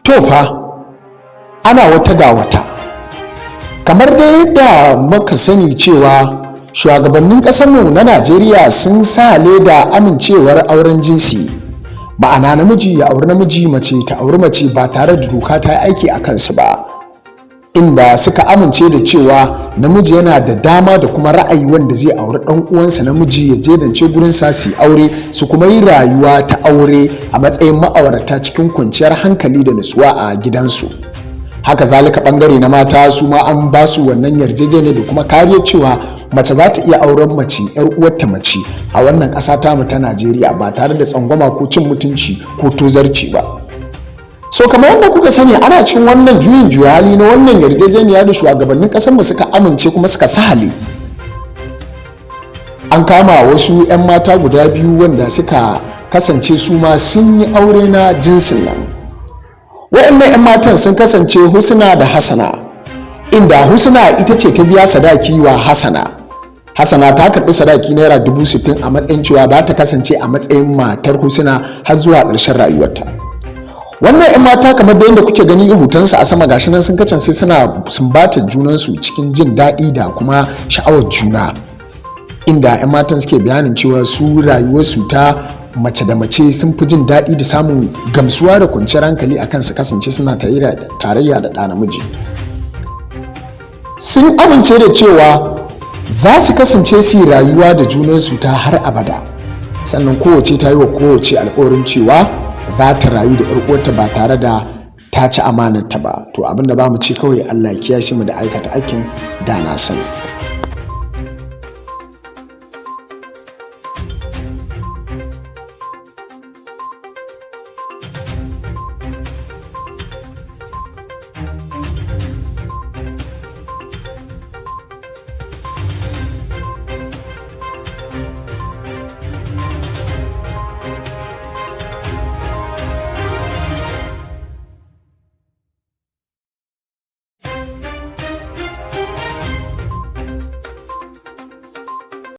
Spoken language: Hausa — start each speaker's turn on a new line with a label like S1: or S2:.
S1: To fa, ana wata ga wata. Kamar dai yadda muka sani cewa shugabannin ƙasarmu na Najeriya sun sa leda amincewar auren jinsi, ma'ana namiji ya auri namiji, mace ta auri mace, ba tare da doka ta yi aiki a kansu ba, inda suka amince da cewa namiji yana da dama da kuma ra'ayi wanda zai auri ɗan uwansa namiji, ya je dance gurin sa su aure, su kuma yi rayuwa ta aure a matsayin ma'aurata cikin kwanciyar hankali da nutsuwa a gidansu. Haka zalika, bangare na mata su ma an ba su wannan yarjejeniya da kuma kariyar cewa mace za ta iya auren mace yar uwarta mace a wannan ƙasa tamu ta Najeriya ba tare da tsangwama ko cin mutunci ko tozarci ba. So kamar yadda kuka sani, ana cin wannan juyin juya hali na wannan yarjejeniya da shugabannin ƙasar mu suka amince kuma suka sahale, an kama wasu 'yan mata guda biyu wanda suka kasance su ma sun yi aure na jinsin nan. Waɗannan 'yan matan sun kasance Husna da Hassana, inda Husna ita ce ta biya sadaki wa Hassana. Hassana ta karɓi sadaki ₦60,000 a matsayin cewa za ta kasance a matsayin matar Husna har zuwa ƙarshen rayuwarta. Wannan 'yan mata, kamar da yadda kuke gani hotonsu a sama, gashi nan sun kasance suna sumbata junansu cikin jin daɗi da kuma sha'awar juna, inda 'yan matan suke bayanin cewa su rayuwarsu ta mace da mace sun fi jin daɗi da samun gamsuwa da kwanciyar hankali akan su kasance suna tarayya da ɗa namiji. Sun amince da cewa za su kasance su rayuwa da junansu ta har abada. Sannan kowace ta yi wa kowace alkawarin cewa za ta rayu da 'yar uwarta ba tare da ta ci amanarta ba. To, abinda za mu ce kawai, Allah ya kiyashe mu da aikata aikin da na sani.